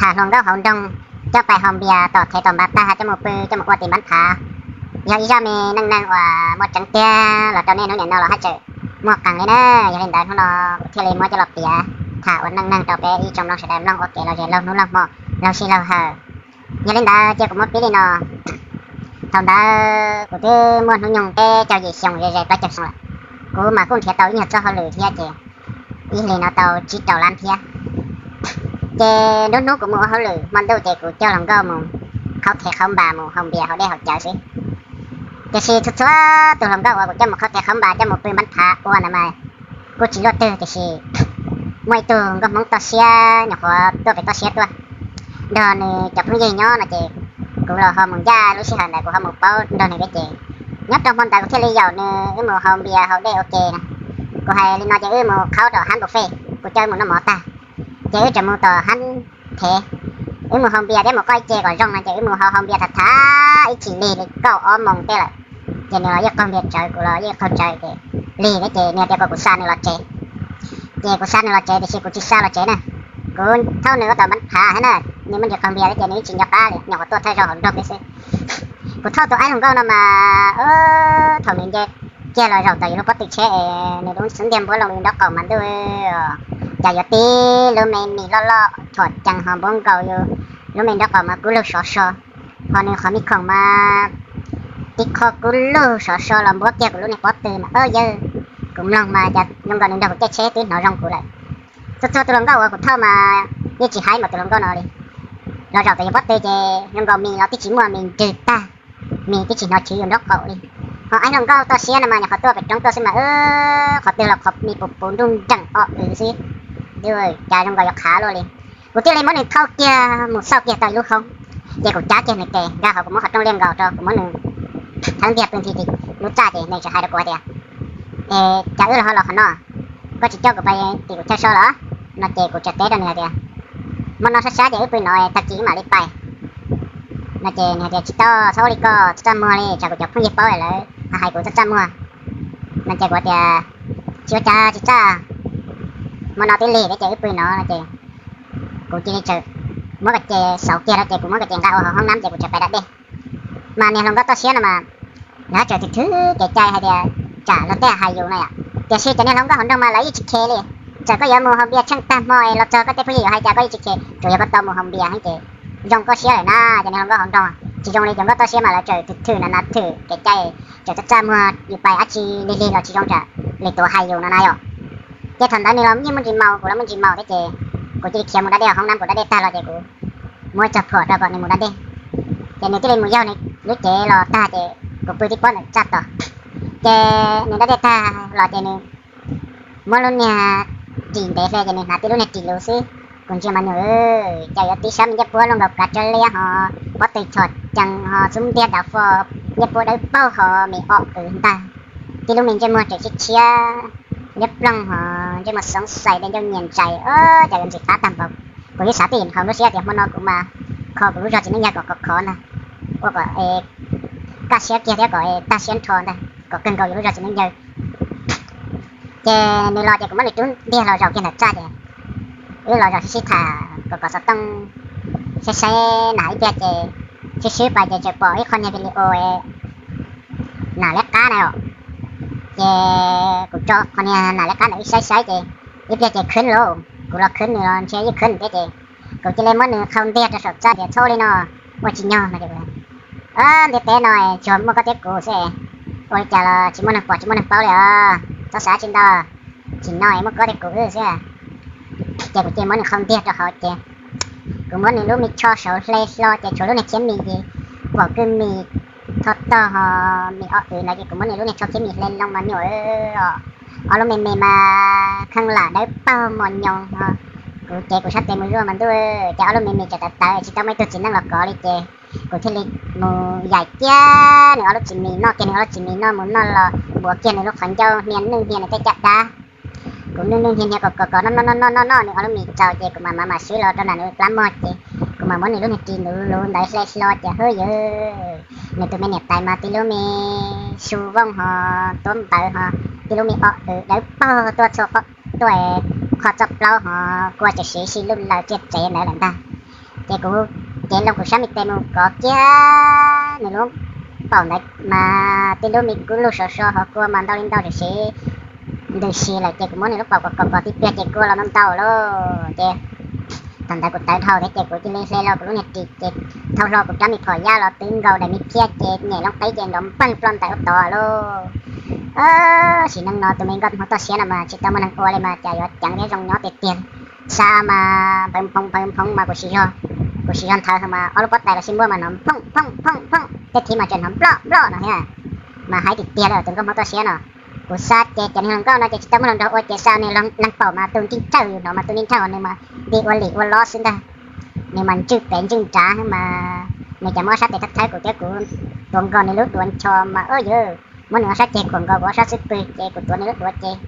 tham hluas nkauj hauv nroog, coj pais haus npias tom thev tom npas tag coj mus pw coj mus ua tim npab phav. Yog ib zaj me neej neeg uas muaj tseeb tiag los rau nej hnub niam no los haj tseem muaj qees li na. Yog li ntawd hnub no kuv thiaj li muab coj los piav tham ua neej neeg rau peb ib tsoom mloog sawv daws mloog ua kev lom zem laug hnub laug hmo laug sij laug hawm. Yog li ntawd cia kuv muab pib li no. Thaum ntawd kuv twb muaj hnub nyoog peb caug yim xyoo ze ze plaub caug xyoo lawm. Kuv mas kuj nrhiav tau ib nyuag txoj hauj lwm thiab ces ib hlis no tau tsib rau lab thiab. Ces nruab hnub kuv mus ua hauj lwm hmo ntuj ces kuv coj hluas nkauj mus qhaub thev qhaub npas mus haus npias haus dej haus cawv xwb. Tiam sis txhua txhua tus hluas nkauj uas kuv coj mus qhaub thev qhaub npas coj mus pw npab phav ua ntawd mas kuj tsis luaj twg, tiam sis muaj ib tug nkauj Hmoob toj siab nyuam qhuav tuaj pem toj siab tuaj nrog nws cov phooj ywg nyob no ces kuv los ho mus ncaj lub sij hawm ntawd kuv ho mus paub nrog nws thiab ces nyob rau hmo ntawd kuv thiaj li yaum nws wb mus haus npias haus dej ua ke na. Kuv hais li no ces wb mus qhaub rau hab buffet, kuv coj wb mus noj mov tag ces wb tseem mus tom hab thev, wb mus haus npias thiab mus qoj ib ce kom zoo no ces wb mus haus haus npias tham tham ib chim lig li kaum ob moos tej lawm. Ces nws los yeej qaug npias tsawv, kuv los yeej qaug tsawv ces lig thiab ces nws tias kom kuv xa nws los tsev. Ces kuv xa nws los tsev tiam sis kuv tsis xa los tsev na, kuv thauj nws ua tom npab phav thiab na. Nws muaj ntsis qaug npias thiab ces nws yeej tsis nco qab li, nyuam qhuav tuaj thawj zaug hauv nroog thiab xwb. Kuv thauj tus aib hluas nkauj no mas thaum nws nce kiag los zaum tau yus lub pob tw tsheb es nws lub xub ntiag npuab loo nraub qaum mas ntuj, cas yuav tib lub me mis loj loj thom cees ho npuab nkaus yus lub me nraub qaum mas kub lug sov so, ho nws qhov me khoom mas tib qho kub lug sov so los npuab kiag kuv lub niag pob tw mas yawg, kuv mloog mas cas zoo nkaus nws nrog kuv caij tsheb twb hnov zoo kuv lawm. Txhua txhua tus hluas nkauj uas kuv thauj mas yeej tsis haib npaum tus hluas nkauj no li. Los zaum tau yus pob tw ces zoo nkaus mis los twb tsis muaj, mis nrwg tag, mis twb tsis hnov chwv yus nraub qaum li. Ho aib hluas nkauj toj siab no mas nyuam qhuav tuaj pem roob tuaj xwb mas qhov twg los qhov mis puv puv nruj nreem o wv xwb, cas zoo nkaus yuav qhav luaj li. Kuv thiaj li muab nws thauj kiag mus xauj kiag tau ib lub hoob, ces kuv cab kiag nws tes nkag hauv, kuv muab qhov rooj liaj nkaus rau, kuv muab nws thawb ntiag pw nthi lub txaj ces nws txawm hais rau kuv hais tias, Es cas wb los ho los qhov no? Koj tsis coj kuv pais tim kuv chaw so los? No ces kuv txawm teb rau nws hais tias, Hmo no sab sab ces wb pw no, tag kis wb mam li pais. No ces nws hais tias, Tsis tau, txhob ua li ko, txaj txaj muag li, tsam kuv cov phooj ywg paub lawv hais kuv txaj txaj muag. No ces kuv tias, Tsis ua cas, tsis txaj, hmo no twb lig thiab ces wb pw no. No ces kuv cia li txawm muab kom ces xauv kiag rau ces kuv muab kom ces nqa ua hauv hoob nab ces kuv txawm pais da dej. Mas niag hluas nkauj toj siab no mas lawv txawm thwm thwm kev cai hais tias tsam luag tej hais yus no yom. Tiam sis cov niag hluas nkauj hauv nroog mas lawv yeej tsis khe li. Txawm koj yuav mus haus npias tsheej tag hmo los txog koj tej phooj ywg yuav hais cas koj yeej tsis khe, tsuas yog koj tau mus haus npias xwb ces zoo koj siab lawm na. Cov niag hluas nkauj hauv nroog tsis zoo li cov nkauj toj siab mas lawv txawm thwm thwm na na, thwm kev cai, txawm txaj txaj muag, yus pais dab tsi lig lig los tsis zoo tsam lwm tus hais yus no na yom. Ces thaum ntawd nws los yeej muaj ntsis maus, kuv los muaj ntsis maus thiab ces kuv cia li khiav mus da dej hauv hoob nab, kuv da dej tag los ces kuv muab ib txog phuam rau kom nws mus da dej. Ces nws thiaj li mus yaug nws lub cev los tag ces kuv pw tib pob ntawm txaj tos. Ces nws da dej tag los ces nws muab lub niag ris ntev hle ces nws hnav tib lub niag ris luv xwb. Kuv ntsia mas nyuam, cas yuav tib sab me ncej puab luaj nkaus kav tsawb liab ho pob tw chom cees ho xub ntiag dav fo, ncej puab dawb paug ho me o wv ntag. Tib lub me ntsej muag tseem tshiab tshiab liab ploog ho ntsej muag xoob xais dej ncauj nyias ntsais, cas yuav ntxim qab tag npaum. Kuv yeej xav twj ywm hauv lub siab tias hmo no kuv mas kho kuv lub zog txiv neej yawg kom khov khov ntag, ua kom kaj siab kiag thiab kom tag siab nrho ntag, kom kawg nkaus yus lub zog txiv neej yawg. Ces nws los ces kuv muab nws rub ntiag los zaum kiag ntawm txaj ces wb los zaum sib sib tham kom kom xov tooj, saib saib nas ib pliag ces swb swb pais ces txawm pom ib qho niag video nas liab qab na os. Ces kuv tso qhov niag nas liab qab ntawd wb saib saib ces ib pliag ces khwb lauj, kuv los khwb nws los ntshe yeej khwb nws thiab ces kuv cia li muab nws qhau ntiag rau saum txaj tias txhob ua li no, ua tsis nyog no ces, ntiaj teb no tsuas muaj koj thiab kuv xwb, ua li cas los tsis muaj neeg pom tsis muaj neeg paub li os, txhob xav tsis ntau, tsis no muaj koj thiab kuv wb xwb. Ces kuv cia li muab nws qhau ntiag rau hauv ces kuv muab nws lub me tsho saud hle hlo ces tshuav lub niag thiab mis ces pom kwj mis tho tog ho mis o wv ntawd ces kuv muab nws lub niag tsho thiab mis hle loo mas nyuam, ob lub me mis mas kheej lam dawb paug mos nyoos ho. Kuv cev kuv sab tes mus zuaj mas ntuj, ces ob lub me mis txawm tawv tawv tsis tau muaj ib tug txiv neej los kov li ces kuv thiaj li mus yaim kiag nws ob lub txiv mis, noj kiag nws ob lub txiv mis, noj mus noj los npuav kiag nws lub qhov ncauj, hnia nwj hnia nws tej caj dab. Kuv nwj nwj hnia hnia kom kom kom noj noj noj noj noj nws ob lub mis txaus ces kuv mam mam mam swb los rau nram nws plab mog ces kuv mam muab nws lub niag ris luv luv ntawd hle hlo ces hwb yawg, nws tus me niam tais mas tib lub me xyu vooj ho tuab npawv ho tib lub me o wv dawb paug tuaj txhua qhov, tuaj qhov txoj plaub ho kua tseem siv si luj laws tsiaj tsev ntawd lawm ntag. Ces kuv cev loo kuv sab me tes mus kov kiag nws lub paum ntawd mas tej lub me kub lug sov so hov kua mas ntau li ntau tam sis ntws si lawm ces kuv muab nws lub paum kov kov kov tib pliag ces kua los ntau ntau lawm ces thaum ntawd kuv tawv dhau thiab ces kuv cia li hle los kuv lub niag ris ces thau hlo kuv rab me phom yaj los twb nkaus daim me phiaj ces nyem loo qeb ces nrov npeej ploj ntais ua tod lawm. Sim neej no tus me nkauj hmoov toj siab no mas tsis tau muaj neeg ua li mas cas yuav ceev thiab zoo nyob tiag tiag. Xa mas nphawv nphoo nphawv nphoo mas kuv siv zog, kuv siv zog nthawv mas ob lub pob tais los sib npuaj mas hnov phooj phooj phooj phooj tej thib mas tseem hnov nploj nploj no thiab. Mas haib tiag tiag li tus nkauj hmoov toj siab no. Kuv xa ces cov niag hluas nkauj no ces tsis tau muaj hluas nraug ua ces xa nws leeg paum mas tus nrig nrawj yus hnov mas tus nrig nrawj nws mas nti ua lim ua lob xwb ntag. Nws mas ntswj pem ntswj nrad mas nws cas muab ob sab tes thawb thawb kuv thiab kuv tuav nkaus nws lub duav ncho mas ua yawg muab nws ob sab ceg khuam nkaus kuv ob sab xub pwg ces kuv tuav nws lub duav ces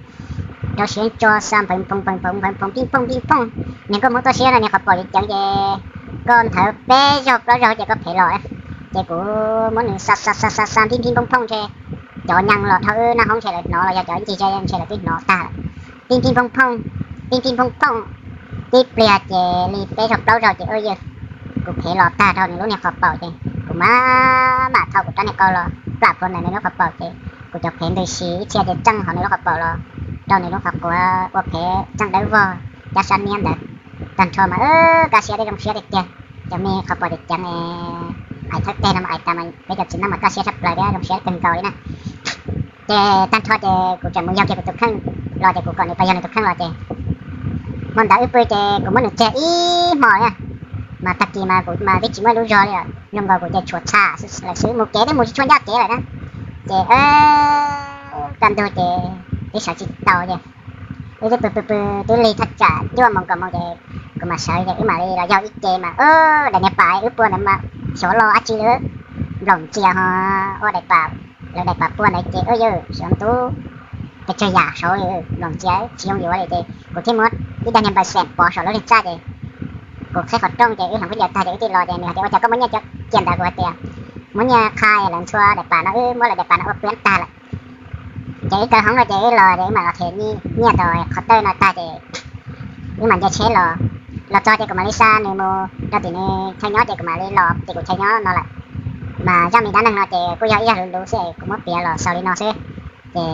rau siab ntso xa nphawv nphoo nphawv nphoo nphawv nphoo pij phooj pij phooj. Niag nkauj hmoov toj siab no niag qhov paum ceev ceev ces koj nthawv peb zaug plaub zaug ces koj phem los. Ces kuv muab nws xa xa xa xa xa nphij nphij phooj phooj ntshe cov nyees los dhau wb naj hoob ntshe lawv hnov los yog cov ncig ze ntshe lawv twb hnov tag lawm. Pij nphij phooj phooj, pij nphij phooj phooj, tib pliag ces li peb zaug plaub zaug ces ua yawg kuv phem los tag rau nws lub niag qhov paum ces kuv mam mam thau kuv rab niag qau los plam plhuav ntawm nws lub qhov paum ces kuv cov phem ntws si ib txhia ces txeej hauv nws lub qhov paum los rau nws lub qhov quav ua phem txeej dawb vog cab sab niab ntawd. Tag nrho mas kaj siab thiab zoo siab tiag tiag. Cov me qhov paum ceev ceev es ais thawb teg no mas ais tas mas peb cov txiv neej mas kaj siab tshaj plaws thiab zoo siab kawg nkaus li na. Ces tag nrho ces kuv tseem mus yog kiag kuv tus kheej los ces kuv kom nws pas yog nws tus kheej los ces hmo ntawd wb pw ces kuv muab nws tseg ib hmo li. Mas tag kis mas kuv mas twb tsis muaj lub zog li, zoo nkaus kuv ces tshuav txham lawm xwb, mus kev twb mus tsis tshua ncaj kev lawm na. Ces kaj ntug ces twb sawv tsis tau ces wb twb pw pw pw twb lig thaj tsam cuaj moos kaum moos ces kuv mam sawv ces wb mam li los yog ib ce mas daim niag pas wb pua ntawd mas xyov los dab tsi li, nploom ntxias ho ua daim pas, lawv daim pas pua ntawd ces ua yawg xyov ntub pes tsawg yam saud li, nploom ntxias tsis zoo yuav li ces kuv thiaj muab ib daim niag npaws xeem pov saum lub niag txaj ces kuv qhib qhov rooj ces wb hloov qhib ncas tag ces wb thiaj los ces nws hais tias ua cas koj muab nyiaj cov kiag ntawd, kuv hais tias muab nyiaj qha lawv ntxhua daim pas no, wb muab lawv daim pas no ua piab tag lawm. Ces wb kaw hoob no ces wb los ces wb mam los them nyiaj rau qhov tawj no tag ces wb mam nce tsheb los. Los txog ces kuv mam li xa nws mus rau tim nws chaw nyob ces kuv mam li los tim kuv chaw nyob no lawm. Mas zaj me dab neeg no ces kuj yog ib zaj luv luv xwb es kuv muab piav los xaus li no xwb. Ces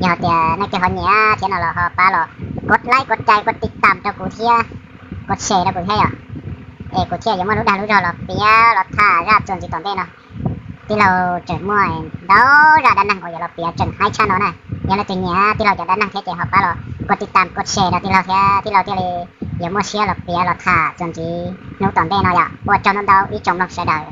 yog tias nej leej twg ho nyiam thiab no los ho pab los kov like kov cais kov tiv tam rau kuv thiab, kov share rau kuv thiab yom, es kuv thiaj yuav muaj lub dag lub zog los piav los tham zaj txuas ntxiv tom ntej no. Tij laug tseem muaj ntau zaj dab neeg uas yuav los piav tseem haib tshaj no na. Yog leej twg nyiam tij laug cov dab neeg thiab ces ho pab los kov tiv tam kov share rau tij laug thiab tij laug thiaj li yuav muaj siab los piav los tham txuas ntxiv hnub tom ntej no yom. Ua tsaug ntau ntau ib tsoom mloog sawv daws.